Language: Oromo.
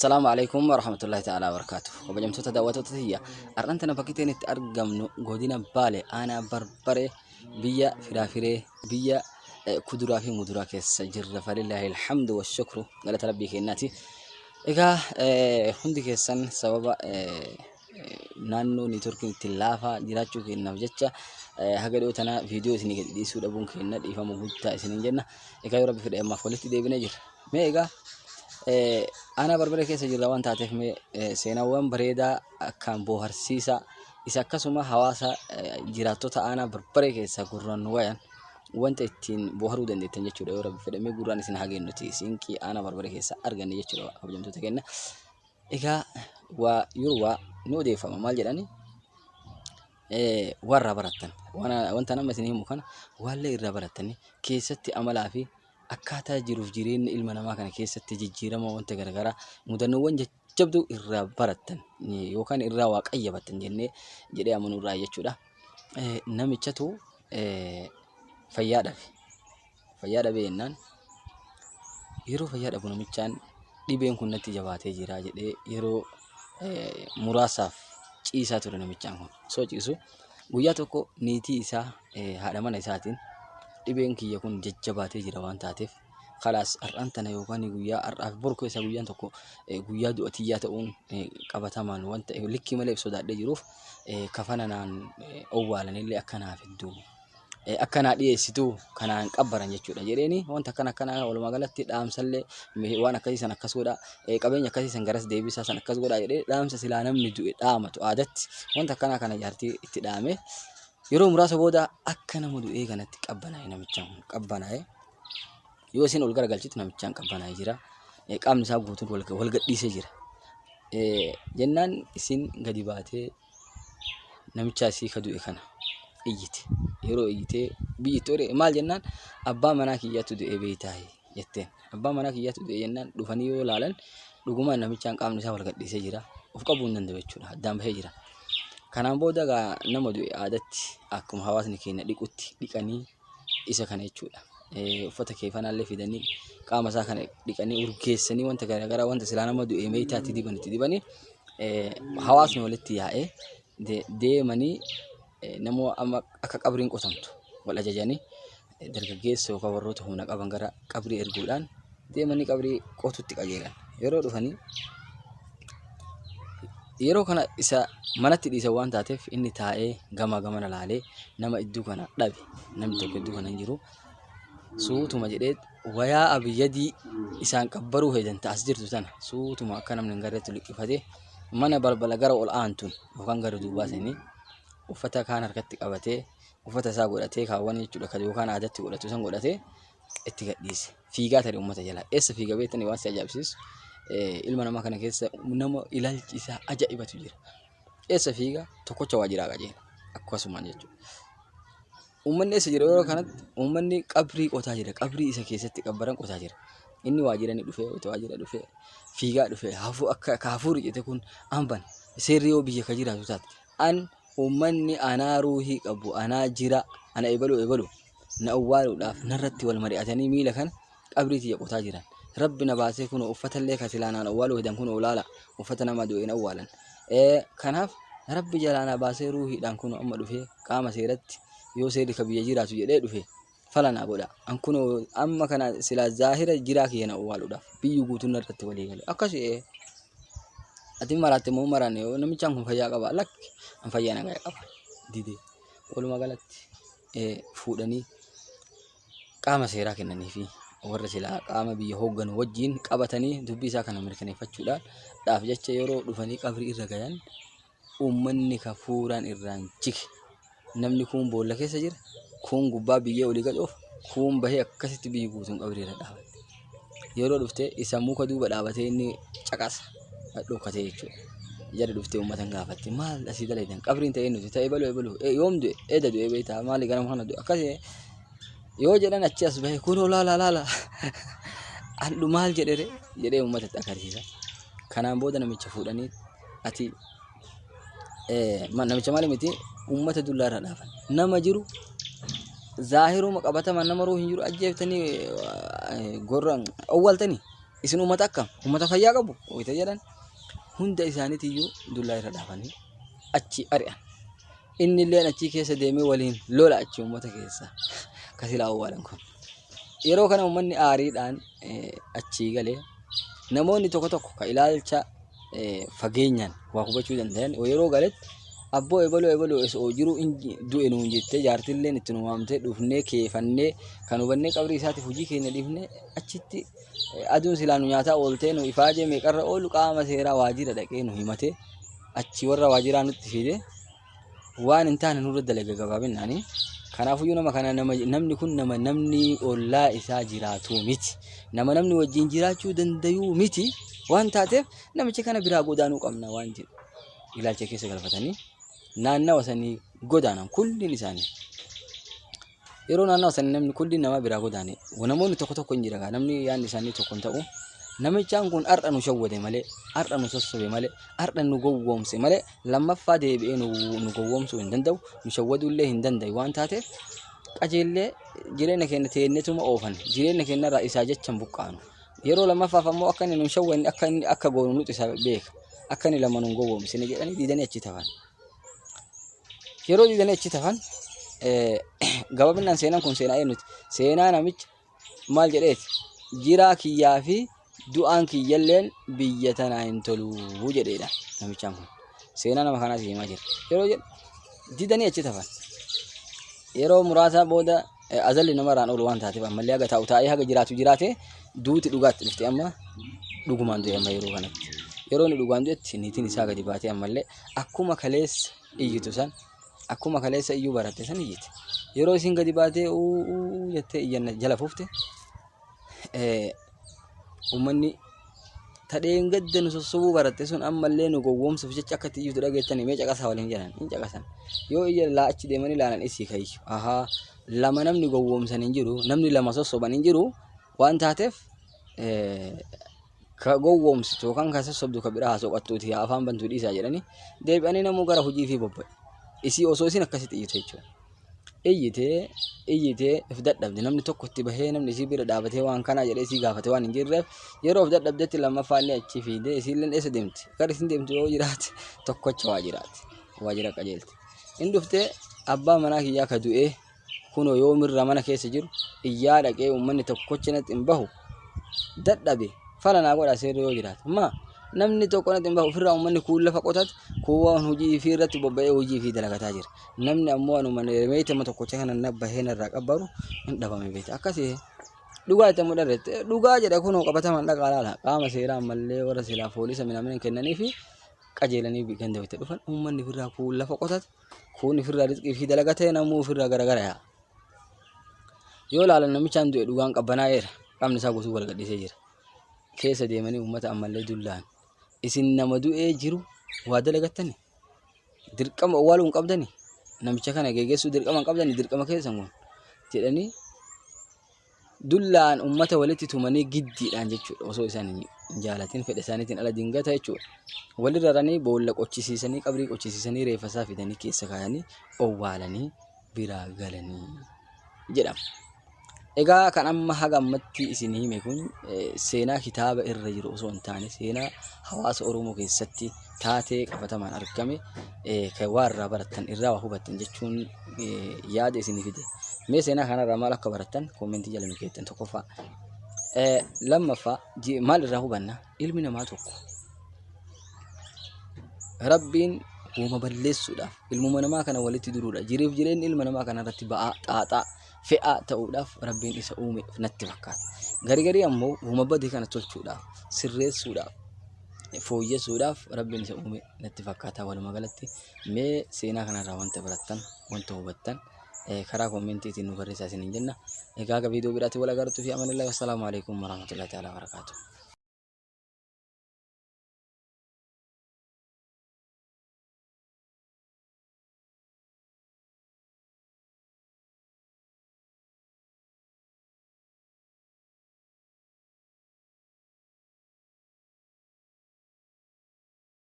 Assalaamu alaikum warahmatullahi ta'ala wabarakaatuh. Kabajamtoota daawwattoota tiyya, har'aan tana bakki teen itti argamnu godina Baale aanaa Barbaree biyya firaafiree biyya kuduraa fi muduraa keessa jirra. Falillaahi alhamdu washukru, galata rabbii kennaati. Egaa hundi keessan sababa naannoo niitworkiin itti laafaa jiraachuu keenyaaf jecha haga dhiyoo tana viidiyoo isinii gadi dhiisuu dhabuun keenya dhiifama guddaa isiniin jenna. Egaa yoo rabbi fedhe ammaaf walitti deebinee jirra. Mee egaa aanaa Barbaree keessa jirra waan taateef mee seenaawwan bareedaa akkaan booharsiisaa isa akkasuma hawaasa jiraattota aanaa Barbaree keessaa gurraan nu wayan wanta ittiin booharuu dandeettan jechuudha. Yoo rabbi fedhe mee gurraan isin haa geennuti siinqii aanaa Barbaree keessa arganne jechuudha, kabajamtoota keenya. Egaa waa yeroo ni odeeffama maal jedhani, warra barattan wanta nama isin himu kana waallee irraa barattanii keessatti amalaa fi akkaataa jiruuf jireenya ilma namaa kana keessatti jijjiirama wanta garaagaraa mudannoowwan jajjabduu irraa barattan yookaan irraa waa qayyabattan jennee jedhee amanuu irraa jechuudha. Namichatu fayyaa dhabe. Fayyaa dhabee jennaan, yeroo fayyaa dhabu namichaan dhibeen kun natti jabaatee jira jedhee yeroo muraasaaf ciisaa ture namichaan kun. Osoo ciisu guyyaa tokko niitii isaa, haadha mana isaatiin, dhibeen kiyya kun jajjabaatee jira waan taateef kalaas har'aan tana yookaan guyyaa har'aaf boru keessa guyyaan tokko guyyaa du'a tiyyaa ta'uun qabatamaan wanta likkii malee sodaadhee jiruuf kafana naan owwaalanillee akka naa fiddu, akka naa dhiyeessitu kanaan qabbaran jechuudha jedheeni, wanta akkana akkanaa walumaa galatti dhaamsallee waan akkasii san akkas godhaa, qabeenya akkasii san garas deebisaa san akkas godhaa jedhee dhaamsa silaa namni du'e dhaamatu aadatti wanta akkanaa kana jaartii itti dhaame. Yeroo muraasa booda akka nama du'ee kanatti qabbanaa'e namichaan kun. Qabbanaa'e yoo isin ol garagalchitu namichaan qabbanaa'ee jira, qaamni isaa guutuun wal gadhiisee jira. Jennaan isin gadi baatee namicha isii ka du'e kana iyyite. Yeroo iyyitee biyyi itti odeesse maal jennaan, abbaa manaa kiyyatu du'e beeytaayi jetteen. Abbaa manaa kiyyatu du'e jennaan dhufanii yoo laalan dhugumaan namichaan qaamni isaa wal gadhiisee jira. Of qabuu hin danda'u jechuudha. Addaan bahee jira. Kanaan booda gaa nama du'e aadatti akkuma hawaasni keenya dhiqutti dhiqanii isa kana jechuudha. Uffata keefanaallee fidanii qaama isaa kana dhiqanii urgeessanii wanta garaagaraa wanta silaa nama du'e meeytaatti diban itti dibanii hawaasni walitti yaa'ee deemanii namoo amma akka qabriin qotamtu wal ajajanii dargaggeessa yookaan warroota humna qaban gara qabrii erguudhaan deemanii qabrii qotutti qajeelan. Yeroo dhufanii yeroo kana isa manatti dhiisan waan taateef inni taa'ee gamaa gamana laalee nama iddoo kana dhabe. Namni tokko iddoo kana hin jiru. Suutuma jedhee wayaa abiyyadii isaan qabbaruu hedan ta as jirtu tana suutuma akka namni hin garreetti liqqifatee mana balbala gara ol aantuun yookaan gara duubaa seenee uffata kaan harkatti qabatee uffata isaa godhatee kaawwan jechuudha kan yookaan aadatti godhatu san godhatee itti gadhiise. Fiigaa tare uummata jalaa. Eessa fiiga beektanii? Waan si ajaa'ibsiisu ilma namaa kana keessa nama ilaalchi isaa ajaa'ibatu jira. Eessa fiiga? Tokkocha waajiraa qajeela. Akkasumaan jechuudha. Uummanni eessa jira yeroo kanatti? Uummanni qabrii qotaa jira. Qabrii isa keessatti qabbaran qotaa jira. Inni waajjira ni dhufee, waajjira dhufee, fiigaa dhufee, hafuu akka ka hafuurri cite kun amban seerri yoo biyya ka jiraatu taate an uummanni anaa ruuhii qabu anaa jira ana ebalu ebalu na owwaaluudhaaf narratti wal mari'atanii miila kana qabrii tiyya qotaa jiran. Rabbi na baasee kunoo uffatallee ka silaa naan owwaaluu hedan kunoo laala, uffata nama du'e hin owwaalan. Kanaaf Rabbi jalaa na baasee ruuhiidhaan kunoo amma dhufee qaama seeratti yoo seerri ka biyya jiraatu jedhee dhufe fala naa godha. An kunoo amma kana silaa zaahira jiraa kiyya na owwaaluudhaaf biyyi guutuun narratti walii gale. Akkasi ee. Ati maraatte moo maraanne? Yoo namichaan kun fayyaa qaba, lakki an fayyaa nagaa qaba didee. Walumaa galatti fuudhanii qaama seeraa kennanii fi warra silaa qaama biyya hoogganu wajjin qabatanii dubbii isaa kana mirkaneeffachuudhaan dhaaf jecha yeroo dhufanii qabrii irra gayan uummanni ka fuuraan irraan jige. Namni kuun boolla keessa jira, kuun gubbaa biyyee olii gad oofa, kuun bahee akkasitti biyyi guutuun qabrii irra dhaabatte. Yeroo dhufte isa muka duuba dhaabatee inni caqasa dhokatee jechuudha. Jarri dhuftee uummata hin gaafatti, maal asii dalaydan? Qabriin ta'ee nuti ta'e baluu ebaluu yoom du'e? Eda du'e beektaa? Maali ganama kana du'e? Akkasii yoo jedhan achi as bahee kunoo laala laala aldhu maal jedhere jedhee uummatatti agarsiisa. Kanaan booda namicha fuudhanii ati namicha maali miti uummata dullaa irra dhaaban. Nama jiru zaahiruma qabataman nama ruu hin jiru ajjeeftanii gorra owwaaltanii. Isin uummata akkam? Uummata fayyaa qabu? Wayita jedhan hunda isaaniitiyyuu dullaa irra dhaabanii achi ari'an. Inni illeen achii keessa deemee waliin lola achi uummata keessa ka silaa owwaalan kun. Yeroo kana uummanni aariidhaan achii galee namoonni tokko tokko ka ilaalcha fageenyaan waa hubachuu danda'an yeroo galetti abboo ebaluu ebaluu osoo jiru du'e nuun jettee jaartilleen itti nu waamtee dhufnee keefannee kan hubannee qabrii isaatiif hojii keenya dhiifnee achitti aduun silaa nu nyaataa ooltee nu ifaajee meeqarra oolu qaama seeraa waajjira dhaqee nu himatee achi warra waajiraa nutti fide waan hin taane nurra dalaga gabaabinnaani. Kanaafuyyuu nama kana nama namni kun nama namni ollaa isaa jiraatu miti. Nama namni wajjin jiraachuu dandayuu miti waan taateef namicha kana biraa godaanuu qabna waan jedhu ilaalcha keessa galfatanii naannawa sanii godaanan kulliin isaanii. Yeroo naannawa sanii namni kulliin nama biraa godaane namoonni tokko tokko hin jira namni yaadni isaanii tokko hin ta'u. Namichaan kun har'a nu shawwade malee, har'a nu sossobe malee, har'a nu gowwoomse malee lammaffaa deebi'ee nu gowwoomsuu hin danda'u, nu shawwaduu illee hin danda'u waan taateef qajeellee jireenya keenya teennetuma oofan jireenya keenya irraa isaa jecha hin buqqaanu. Yeroo lammaffaaf ammoo akka inni nu hin shawwanne akka inni akka goonu nuti isa beeka. Akka inni lama nu hin gowwoomsine jedhanii diidanii achi tafan. Yeroo diidanii achi tafan gabaabinaan seenaan kun seenaa eenyuti? Seenaa namicha maal jedheeti? Jiraa kiyyaa fi du'aan kiyyalleen biyya tanaa hin toluu jedheedha namichaan kun. Seenaa nama kanaas himaa jira. Yeroo jedhu didanii achi tafan. Yeroo muraasaa booda azalli namarraan oolu waan taateef ammallee haga taa'u taa'ee haga jiraatu jiraate duuti dhugaatti dhufte amma dhugumaan du'e amma yeroo kanatti. Yeroo inni dhugaan du'etti niitiin isaa gadi baatee ammallee akkuma kaleessa iyyitu san akkuma kaleessa iyyuu baratte san iyyite. Yeroo isin gadi baatee uu uu jettee iyyanna jala fufte uummanni tadheen gadda nu sossobuu baratte sun ammallee nu gowwoomsuuf jecha akka itti iyyitu dhageettanii mee caqasaa waliin jedhan hin caqasan. Yoo iyya laa achi deemanii ilaalan isii kayyu. Ahaa lama namni gowwoomsan hin jiru namni lama sossoban hin jiru waan taateef ka gowwoomsitu yookaan ka sossobdu ka biraa haa soqattuuti haa afaan bantuu dhiisaa jedhanii deebi'anii namuu gara hojii fi bobba'e. Isii osoo isin akkasitti iyyitu jechuudha. Iyyitee iyyitee if dadhabde namni tokko itti bahee namni isii bira dhaabatee waan kanaa jedhee isii gaafate waan hin jirreef yeroo of dadhabdetti lammaffaa illee achi fiidee isiilleen eessa deemti gara isin deemtu yoo jiraate tokkocha waa jiraate waajjira qajeelte. In dhuftee abbaa manaa kiyyaa ka du'ee kunoo yoomirraa mana keessa jiru iyyaa dhaqee uummanni tokkochi natti hin bahu dadhabe fala naa godhaa seerri yoo jiraate maa namni tokko natti hin bahu ofirraa uummanni kuun lafa qotatu kuun waan hojii ifii irratti bobba'ee hojii ifii dalagataa jira namni ammoo anuma meetama tokkocha kana na bahee narraa qabbaru hin dhabame beekta akkasii dhugaa itti ammoo dharreette dhugaa jedha kunoo qabatamaan dhaqaa laala qaama seeraa ammallee warra silaa poolisa minamina kennanii fi qajeelanii ganda itti dhufan uummanni ofirraa kuun lafa qotatu Kuun ifirraa rizqii fi dalagatee namuu ifirraa garagara yaa'a. Yoo ilaalan namichaan du'e dhugaan qabbanaa'eera. Qaamni isaa guutuu wal gadhiisee jira. Keessa deemanii uummata ammallee dullaan. Isin nama du'ee jiru waa dalagattani? Dirqama owwaaluu hin qabdani? Namicha kana geeggeessuu dirqama hin qabdani? Dirqama keessan kun jedhanii dullaan ummata walitti tumanii giddiidhaan jechuudha osoo isaan hin jaalatin fedha isaaniitiin ala dingata jechuudha. Walirra raranii boolla qochisiisanii qabrii qochisiisanii reeffa isaa fidanii keessa kaayanii owwaalanii biraa galanii jedhama. Egaa kan amma haga ammatti isin hime kun seenaa kitaaba irra jiru osoo hin taane seenaa hawaasa Oromoo keessatti taatee qabatamaan argame kan waa irraa barattan irraa waa hubattan jechuun yaada isinii fide. Mee seenaa kanarraa maal akka barattan koomentii jala nu keettan tokkoffaa. Lammaffaa maal irraa hubanna ilmi namaa tokko Rabbiin uuma balleessuudhaaf ilmuma namaa kana walitti diruudha. Jiriif jireenyi ilma namaa kana irratti ba'aa xaaxaa fe'aa ta'uudhaaf Rabbiin isa uume natti fakkaata. Gari garii ammoo uuma badii kana tolchuudhaaf sirreessuudhaaf fooyyessuudhaaf Rabbiin isa uume natti fakkaata. Walumaa galatti mee seenaa kanarraa wanta barattan wanta hubattan karaa koomentiitiin nu barreessaa isiniin jenna. Egaa haga viidiyoo biraatti wal agartuu fi amanillah. Wassalaamu alaikum warahmatullahi ta'ala wabarakaatuh.